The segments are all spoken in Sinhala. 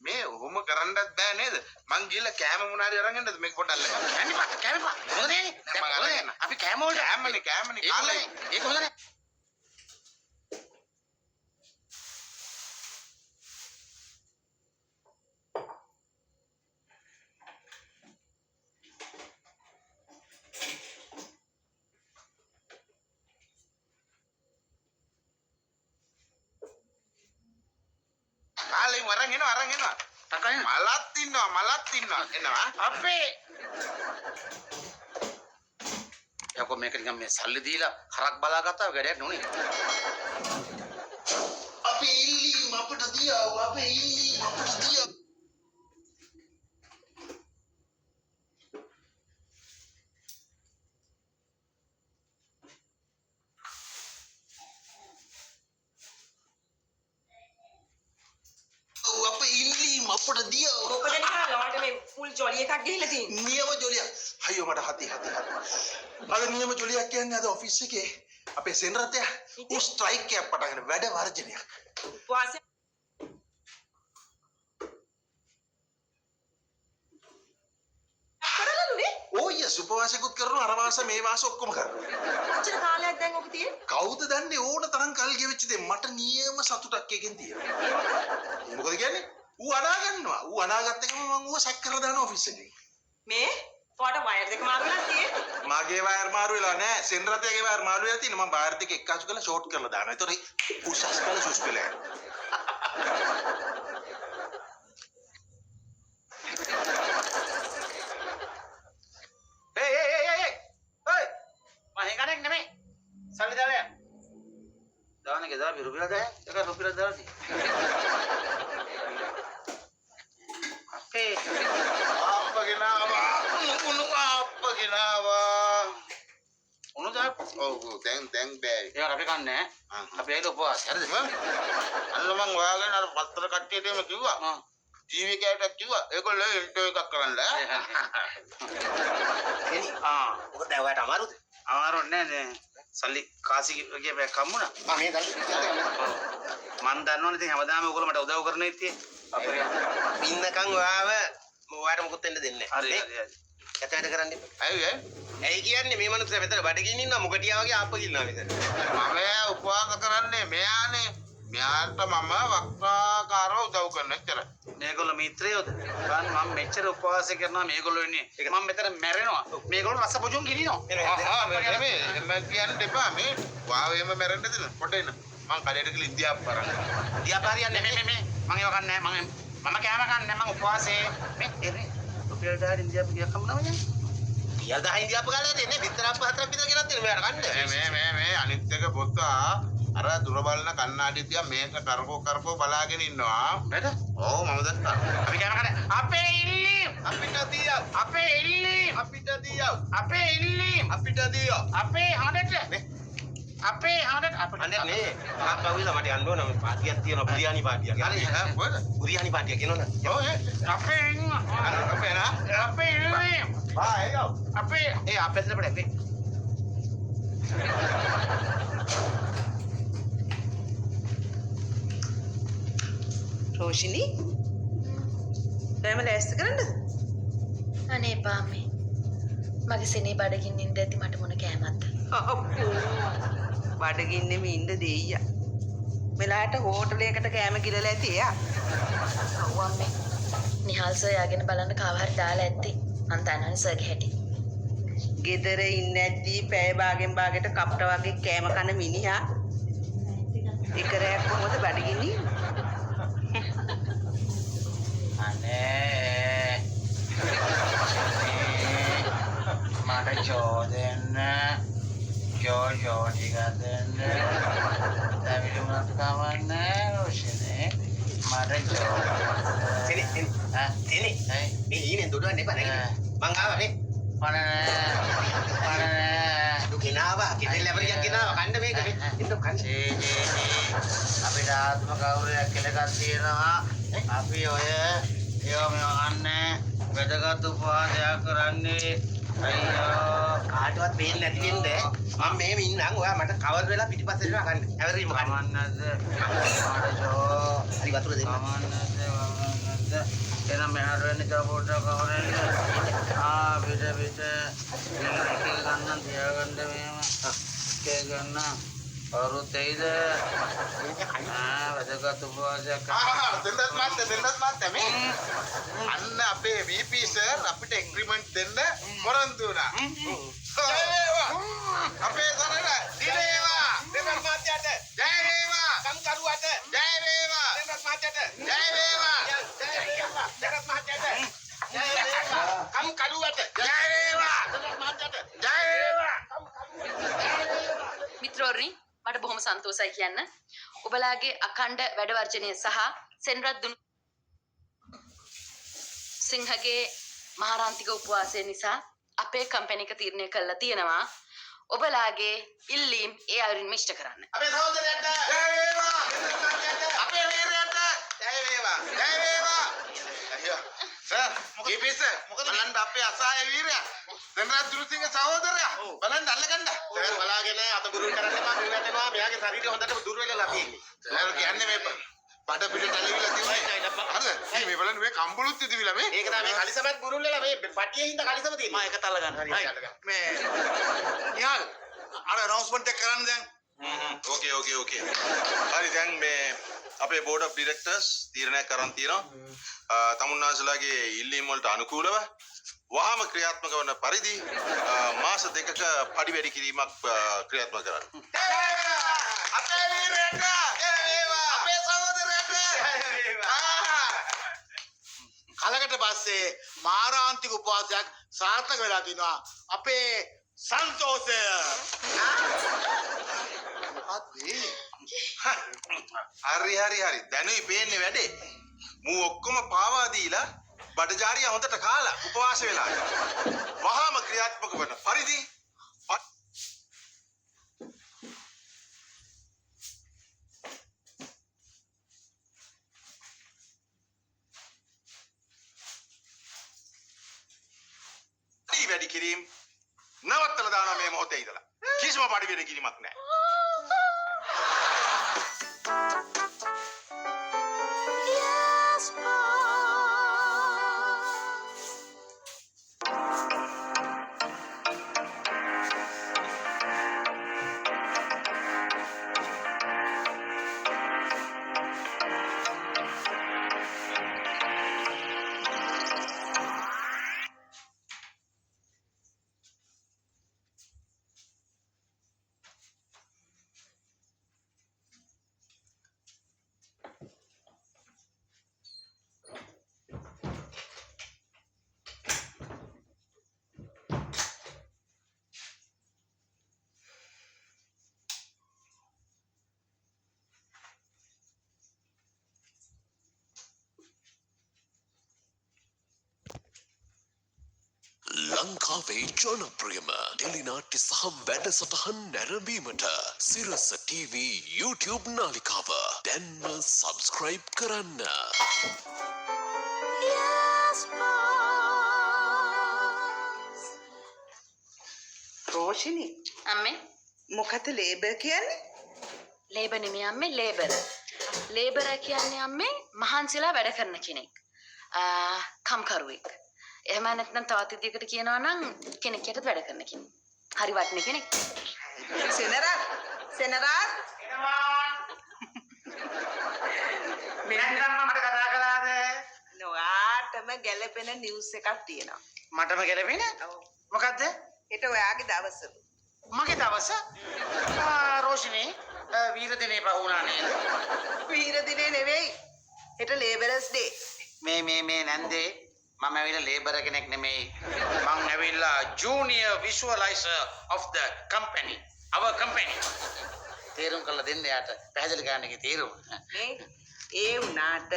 මේ ඔහොම කරන්නත් බෑ නේද? මං ගිහලා කෑම මොන හරි අරන් එන්නද මේක පොඩ්ඩක් අල්ලගන්න. කෑම එපා, කෑම එපා. මොකද නෑනේ. මං අරන් එන්න. අපි කෑම වලට කෑමනේ කෑමනේ කාලේ. ඒක හොඳ නෑ. කාලේ අරන් එනවා අරන් එනවා. තකයි මලත් ඉන්නවා මලත් ඉන්නවා එනවා. අපේ යකෝ මේක නිකන් මේ සල්ලි දීලා හරක් බලාගත්තා වගේ වැඩක් නුනේ. අපේ ඉල්ලීම අපට දියාව, අපේ ඉල්ලීම අපට දියාව. ඔව්, අපේ ඉල්ලීම අපට දියාව. මොකද නිහාල් ඔයාලට මේ ෆුල් ජොලි එකක් ගිහිල්ලා තියෙන්නේ. නියම ජොලියක්. අයියෝ මට හති හති හති. අද නියම ජොලියක් කියන්නේ අද ඔෆිස් එකේ අපේ සෙනරතයා ඌ ස්ට්‍රයික් එකක් පටන් ගන්න වැඩ වර්ජනයක්. උපවාසය කරලාලුනේ. ඕ යස්, උපවාසයකුත් කරනවා, අර වාස මේ වාස ඔක්කොම කරනවා. කොච්චර කාලයක් දැන් ඔක තියෙන්නේ? කවුද දන්නේ ඕන තරම් කල් ගෙවිච්ච දේ. මට නියම සතුටක් එකෙන් තියෙනවා. ඒ මොකද කියන්නේ? ඌ අනා ගන්නවා. ඌ අනාගත්ත ගමන් මං ඌව සැක් කරලා දානවා ඔෆිස් එකෙන්. මේ ඔයාට වයර් දෙක මාරු වෙලා තියෙන්නේ. මගේ වයර් මාරු වෙලා නෑ. සෙනරතයාගේ වයර් මාරු වෙලා තියෙනවා. මං වයර් දෙක එක්කාසු කරලා ෂෝට් කරලා දානවා. ඒතකොට ඌ සස් කරලා සුස් වෙලා යනවා. ඒ ඒ ඒ ඒ ඒ මං හිඟනෙක් නෙමෙයි. සල්ලි දාලා යන්න. දාන එක දාපි රුපියල් 10. එක රුපියල් දාලා තියෙන්නේ. අපේ ආප්ප ගෙනාවා. උණු ආප්ප ගෙනාවා. උණු දාප්. ඔව් ඔව් දැන් දැන් බෑ. ඒක අපි කන්නේ නෑ. අපි ඇවිල්ලා උපවාසය. හරිද? අන්න මං ඔයාගෙන අර පත්තර කට්ටියට එහෙම කිව්වා. ජීවිකයාටත් කිව්වා. ඒගොල්ලෝ ඉන්ටර්විව් එකක් කරන්න ඈ. එනි ආ මොකද දැන් ඔයාට අමාරුද? අමාරු නෑ නේ. සල්ලි කාසි කියපයක් හම්බුණා. ආ මේ සල්ලි මං දන්නවනේ ඉතින් හැමදාම ඔයගොල්ලෝ මට උදව් කරන ඉතින්. අපේ ඉන්නකන් ඔයාව ඔයාට මොකුත් වෙන්න දෙන්නේ නැහැ. හරි හරි හරි. ඇත වැඩ කරන්න එපා. ඇයි ඇයි? ඇයි කියන්නේ මේ මනුස්සයා මෙතන බඩගින්න ඉන්නවා මොකටියා වගේ ආප්ප ගින්නවා මෙතන. මම උපවාස කරන්නේ මෙයානේ. මෙයාට මම වක්‍රාකාරව උදව් කරන එච්චරයි. මේගොල්ලෝ මිත්‍රයෝද? බලන්න මම මෙච්චර උපවාසය කරනවා මේගොල්ලෝ ඉන්නේ. මම මෙතන මැරෙනවා. මේගොල්ලෝ රස බොජුන් ගිලිනවා. ආහා නෙමෙයි එහෙම කියන්න එපා. මේ වාව එහෙම මැරෙන්න දෙන්න. පොට එන්න. මං කඩේට ගිහලා ඉන්දියාප්ප අරන් එනවා. ඉන්දියාප්ප හරියන්නේ මේ මේ මේ මං ඒව කන්නේ නෑ. මම කෑම කන්නේ නෑ. මං උපවාසයේ මේ එන්නේ රුපියල් 10 ඉන්දියාප්ප කීයක් හම්බුනම යන්නේ? රුපියල් 10 ඉන්දියාප්ප කාලා දෙන්නේ බිත්තර අප්ප හතරක් විතර ගෙනත් දෙන්න මෙයාට කන්න. මේ මේ මේ මේ අනිත් එක පොතා අර දුර බලන කණ්ණාඩි තියා මේක කරකෝ කරකෝ බලාගෙන ඉන්නවා. නේද? ඔව් මම දැක්කා. අපි කෑම කන්නේ අපේ ඉල්ලීම් අපිට දියව්. අපේ ඉල්ලීම් අපිට දියව්. අපේ ඉල්ලීම් අපිට දියව්. අපේ හඬට අපේ හඬට අපිට අනේ නේ ආපහු මට යන්න ඕන මේ පාටියක් තියෙනවා බුරියානි පාටියක්. හරි ඈ කොහෙද? බුරියානි පාටියක් එනවනේ. ඔව් ඒ අපේ ඉන්න අපේ නා අපේ ඉල්ලීම් බා ඒ අපේ ඒ අපේ ඇතුලේ පොඩක් රෝෂිනි කෑම ලෑස්ති කරන්නද? අනේ එපා අම්මේ. මගේ සෙනේ බඩගින්න ඉඳ ඇති මට මොන කෑමක්ද? අප්පෝ බඩගින්නෙම ඉන්න දෙයියා. මෙලාට හෝටලයකට කෑම ගිලලා ඇති එයා. ඔව් අම්මේ. නිහාල් සර් යාගෙන බලන්න කාව හරි දාලා ඇත්තේ. මං දන්නවනේ සර්ගේ හැටි. ගෙදර ඉන්න ඇද්දි පැය භාගෙන් භාගෙට කප්ට වගේ කෑම කන මිනිහා එක රැයක් කොහොමද බඩගින්නේ? අනේ මට චෝ දෙන්න. චෝ චෝ ටිකක් දෙන්න. දැවිලි වුණත් කමන්නේ රෝෂිනේ. මට චෝ තෙනේ තෙනේ ඈ තෙනේ ඇයි මේ ඊනේ දොඩවන්න එපා නැගිටින්න. මං ආවා නේ. පණ නෑ පණ නෑ. අඩු ගෙනාවා කෙටෙල් ලැබරියක් ගෙනාවා කන්න මේක මේ. එන්න කන්න. චේ චේ චේ අපිට ආත්ම ගෞරවයක් කියලා එකක් තියෙනවා. අපි ඔය ඒවා මේවා කන්නේ වැදගත් උපවාසයක් කරන්නේ. අයියෝ කාටවත් පේන්නේ නැති වෙන්න මම මෙහෙම ඉන්නම්. ඔයා මට කවර් වෙලා පිටිපස්සට එනවා කන්න. ඇවරීම කන්න. කමක් නැද්ද? මට චෝ හරි වතුර දෙන්න. කමක් නැද්ද? නැද්ද? එහෙනම් මෙහාට වෙන්න තව පොඩ්ඩක් කවරෙන්න. ආ පිට පිට මේක එක ගන්න තියාගන්න මෙහෙම. එක ගන්න. කවුරුත් එයිද? ආ වැදගත් උපවාසයක්. ආ දෙන්නත් මාත් දෙන්නත් මාත් මේ අන්න අපේ VP sir අපිට ඇග්‍රීමන්ට් දෙන්න පොරොන්දු වුණා. ජය වේවා. අපේ සරණ දිනේවා. දෙන්නත් මාත්‍යට ජය වේවා. කම්කරුවට ජය වේවා. දෙන්නත් මාත්‍යට ජය වේවා. ජය වේවා. දෙන්නත් මාත්‍යට ජය වේවා. කම්කරුවට ජය වේවා. දෙන්නත් මාත්‍යට ජය වේවා. මිත්‍රෝරි මට බොහොම සන්තෝසයි කියන්න. ඔබලාගේ අඛණ්ඩ වැඩ වර්ජනය සහ සෙන්රත් දුනු සිංහගේ මහාරාන්තික උපවාසය නිසා අපේ කම්පැනි එක තීරණය කළා තියෙනවා ඔබලාගේ ඉල්ලීම් ඒ අයුරින්ම ඉෂ්ට කරන්න. අපේ සහෝදරයන්ට ජය වේවා. අපේ වීරයන්ට ජය වේවා. ජය වේවා. අයියෝ සර් මොකද සර් මොකද බලන්න අපේ අසහාය වීරයා සෙන්රත් දුනුසිංහ සහෝදරයා බලන්න අල්ලගන්න. සර් බලාගෙන අත බුරුල් කරන්න එපා. මේ වැටෙනවා. මෙයාගේ ශරීරය හොඳටම දුර්වල වෙලා තියෙන්නේ. සර් කියන්නේ මේ බඩ පිටට ඇලවිලා තියෙන්නේ. හරිද? මේ බලන්න මේ කම්බුලුත් ඉදිවිලා මේ. ඒක තමයි මේ කලිසමත් බුරුල් වෙලා මේ පටියේ හින්දා කලිසම තියෙන්නේ. මම එක තල්ල ගන්න. හරි අල්ලගන්න. මේ නිහාල් අර ඇනවුන්ස්මන්ට් එක කරන්න දැන්. ඕකේ ඕකේ ඕකේ. හරි දැන් මේ අපේ බෝඩ් ඔෆ් ඩිරෙක්ටර්ස් තීරණයක් අරන් තියෙනවා. තමුන්නාන්සලාගේ ඉල්ලීම් වලට අනුකූලව වහාම ක්‍රියාත්මක වන පරිදි මාස දෙකක පඩි වැඩි කිරීමක් ක්‍රියාත්මක කරන්න. අපේ වීරයන්ට ජය වේවා. අපේ සහෝදරයන්ට ජය වේවා. කලකට පස්සේ මාරාන්තික උපවාසයක් සාර්ථක වෙලා තිනවා. අපේ සන්තෝෂය. මොකද්ද? හරි හරි හරි. දැනුයි පේන්නේ වැඩේ. මූ ඔක්කොම පාවා දීලා බඩජාරිය හොඳට කාලා උපවාස වෙලා. වහාම ක්‍රියාත්මක වන පරිදි පඩි වැඩි කිරීම නවත්තලා දානවා මේ මොහොතේ ඉඳලා. කිසිම පඩි වැඩි කිරීමක් නැහැ. ලංකාවේ ජනප්‍රියම ටෙලිනාට්‍ය සහ වැඩසටහන් නැරඹීමට සිරස TV YouTube නාලිකාව දැන්ම සබ්ස්ක්‍රයිබ් කරන්න. රෝෂිනි අම්මේ මොකද ලේබර් කියන්නේ? ලේබර් නෙමෙයි අම්මේ ලේබර්. ලේබර් කියන්නේ අම්මේ මහන්සිලා වැඩ කරන කෙනෙක්. කම්කරුවෙක්. එහෙම නැත්නම් තවත් විදියකට කියනවා නම් කෙනෙක් යටත් වැඩ කරන කෙනෙක්. හරි වටින කෙනෙක්. සෙනරත් සෙනරත් එනවා. නැත්නම් මට කතා කළාද? නොආටම ගැලපෙන නිවුස් එකක් තියෙනවා. මටම ගැලපෙන? ඔව්. මොකද්ද? හෙට ඔයාගේ දවස. මගේ දවස? ආ රෝෂිනී වීර දිනේ පහ වුණා නේද? වීර දිනේ නෙවෙයි. හෙට ලේබරර්ස් ඩේ. මේ මේ මේ නැන්දේ මම ඇවිල්ලා ලේබර් කෙනෙක් නෙමෙයි. මං ඇවිල්ලා junior විෂුවලයිසර් of the company. Our company. තේරුම් කරලා දෙන්න යාට. පැහැදිලි කරන්න එකේ තේරුම. මේ ඒ වුණාට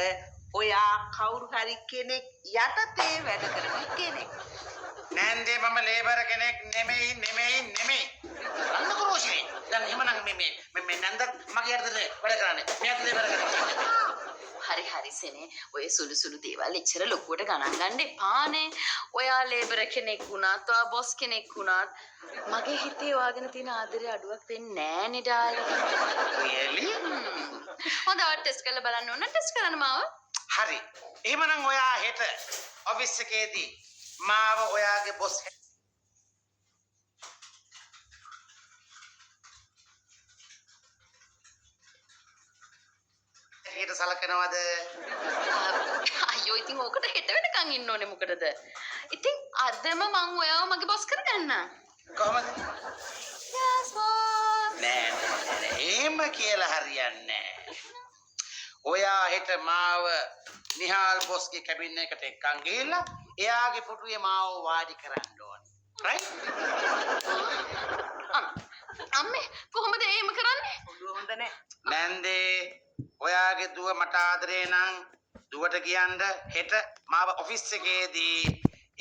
ඔයා කවුරු හරි කෙනෙක් යටතේ වැඩ කරන කෙනෙක්. නැන්දේ මම ලේබර් කෙනෙක් නෙමෙයි නෙමෙයි නෙමෙයි. අන්නකෝ රෝෂිනී. දැන් එහෙමනම් මේ මේ මේ නැන්දත් මගේ යටතේ වැඩ කරන්නේ. මෙයාත් ලේබර් කෙනෙක්. හරි හරි සෙනේ ඔය සුළු සුළු දේවල් එච්චර ලොකුවට ගණන් ගන්න එපානේ. ඔයා ලේබර් කෙනෙක් වුණත් ඔයා බොස් කෙනෙක් වුණත් මගේ හිතේ ඔයාගෙන තියෙන ආදරේ අඩුවක් වෙන්නේ නෑනේ ඩාර්ලින්. රියලි? හොඳ ඔයා ටෙස්ට් කරලා බලන්න ඕන නම් ටෙස්ට් කරන්න මාව. හරි. එහෙමනම් ඔයා හෙට ඔෆිස් එකේදී මාව ඔයාගේ බොස් හෙට සලකනවද? අයියෝ ඉතින් ඕකට හෙට වෙනකන් ඉන්න ඕනේ මොකටද? ඉතින් අදම මං ඔයාව මගේ බොස් කරගන්න. කොහමද? Yes boss. නෑ නෑ නෑ එහෙම කියලා හරියන්නේ නෑ. ඔයා හෙට මාව නිහාල් බොස්ගේ කැබින් එකට එක්කන් ගිහිල්ලා එයාගේ පුටුවේ මාව වාඩි කරන්න ඕනේ. රයිට්? අම්මේ කොහොමද එහෙම කරන්නේ? ඔළුව හොඳ නෑ. නැන්දේ ඔයාගේ දුව මට ආදරේ නම් දුවට කියන්න හෙට මාව ඔෆිස් එකේදී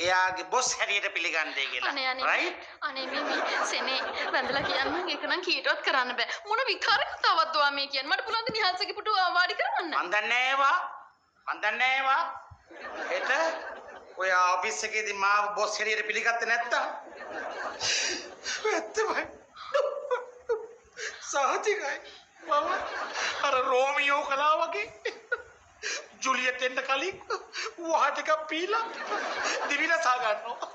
එයාගේ බොස් හැටියට පිළිගන්නේ කියලා. අනේ අනේ රයිට්? අනේ මේ මේ සෙනේ වැඳලා කියන්නම් ඒක නම් කීටවත් කරන්න බෑ. මොන විකාර කතාවක්ද ඔයා මේ කියන්නේ? මට පුළුවන් ද නිහාල්සගේ පුටුව වාඩි කරවන්න? මන් දන්නේ ඒවා. මන් දන්නේ ඒවා. හෙට ඔයා ඔෆිස් එකේදී මාව බොස් හැටියට පිළිගත්තේ නැත්තම් ඇත්තමයි. සහතිකයි. මම අර රෝමියෝ කළා වගේ ජුලියට් එන්න කලින් වහ ටිකක් පීලා දිවිනසා ගන්නවා.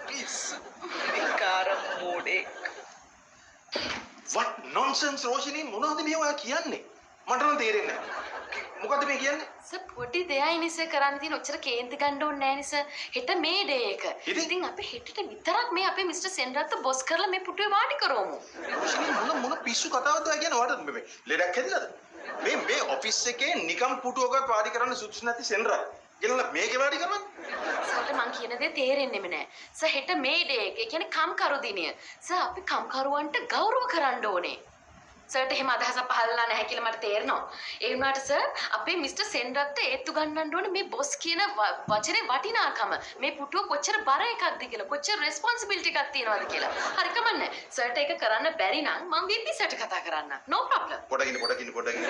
පිස්සු. විකාර මෝඩෙක්. What nonsense Roshini, මොනවද මේ ඔයා කියන්නේ? මට නම් තේරෙන්නේ නැහැ. මොකද්ද මේ කියන්නේ? සර් පොඩි දෙයයි නේ සර් කරන්න තියෙන. ඔච්චර කේන්ති ගන්න ඕනේ නෑ නේ සර්. හෙට මේ ඩේ එක. ඉතින් අපි හෙටට විතරක් මේ අපේ මිස්ටර් සෙන්රත්ත බොස් කරලා මේ පුටුවේ වාඩි කරවමු. රෝෂිනී මොන මොන පිස්සු කතාවක්ද ඔයා කියන්නේ? ඔයාට මේ ලෙඩක් හැදිලාද? මේ මේ ඔෆිස් එකේ නිකම් පුටුවකවත් වාඩි කරන්න සුදුසු නැති සෙන්රත් ගෙනලා මේකේ වාඩි කරවන්නේ? සර්ට මං කියන දේ තේරෙන්නෙම නෑ. සර් හෙට මේ ඩේ එක. ඒ කියන්නේ කම්කරු දිනය. සර් අපි කම්කරුවන්ට ගෞරව කරන්න ඕනේ. සර්ට එහෙම අදහසක් පහළලා නැහැ කියලා මට තේරෙනවා. ඒ වුණාට සර් අපේ මිස්ටර් සෙන්රත්ට ඒත්තු ගන්නන්න ඕනේ මේ බොස් කියන වචනේ වටිනාකම. මේ පුටුව කොච්චර බර එකක්ද කියලා, කොච්චර රෙස්පොන්සිබිලිටි එකක් තියෙනවද කියලා. හරි කමන්නේ. සර්ට ඒක කරන්න බැරි නම් මං VP සර්ට කතා කරන්න. No problem. පොඩකින් පොඩකින් පොඩකින්.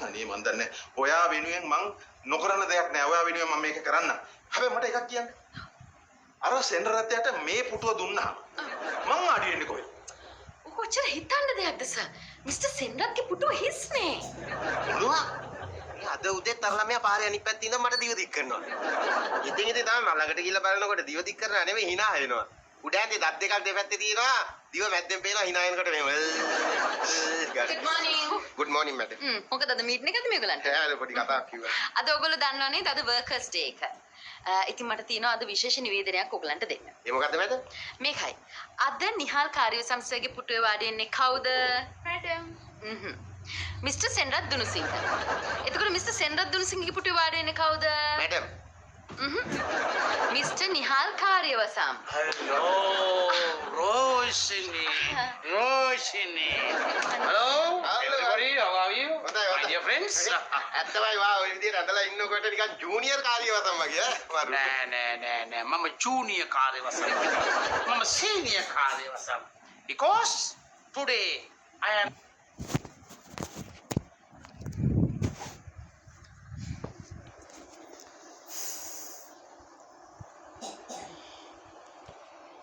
අනේ මන් දන්නේ ඔයා වෙනුවෙන් මං නොකරන දෙයක් නෑ. ඔයා වෙනුවෙන් මම මේක කරන්න. හැබැයි මට එකක් කියන්න. අර සෙන්රත්යට මේ පුටුව දුන්නාම මං ආඩි වෙන්නේ කොහෙද? කොච්චර හිතන්න දෙයක්ද සර්? මිස්ටර් සෙන්රත්ගේ පුටුව හිස්නේ. මොනවා? මේ අද උදේත් අර ළමයා පාරේ අනිත් පැත්තේ ඉඳන් මට දිව දික් කරනවා. ඉතින් ඉතින් තමයි මම ළඟට ගිහිල්ලා බලනකොට දිව දික් කරනවා නෙමෙයි hina වෙනවා. උඩ ඇඳේ දත් දෙකක් දෙපැත්තේ තියෙනවා. දිව මැද්දෙන් පේනවා hina වෙනකොට මෙහෙම. Good morning. Good morning madam. මොකද අද මීටින් එකද මේගොල්ලන්ට? ඈ අද පොඩි කතාවක් කිව්වා. අද ඔයගොල්ලෝ දන්නව නේද අද වර්කර්ස් ඩේ එක. ඉතින් මට තියෙනවා අද විශේෂ නිවේදනයක් ඔයගලන්ට දෙන්න. ඒ මොකද්ද මැඩම්? මේකයි. අද නිහාල් කාර්යසංಸ್ಥාවේ පුටුවේ වාඩි වෙන්නේ කවුද? මැඩම්. මිස්ටර් සෙන්රත් දුනුසිංහ. එතකොට මිස්ටර් සෙන්රත් දුනුසිංහගේ පුටුවේ වාඩි වෙන්නේ කවුද? Madam. Mister Nihal Kariyawasam. Hello Roshini. Roshini. Hello everybody, how are you? My dear friends. ඇත්තමයි වා ඔය විදියට ඇඳලා ඉන්නකොට නිකන් ජූනියර් කාර්යවසම් වගේ ඈ. නෑ නෑ නෑ නෑ මම ජූනියර් කාර්යවසම්. මම senior කාර්යවසම්. Because today I am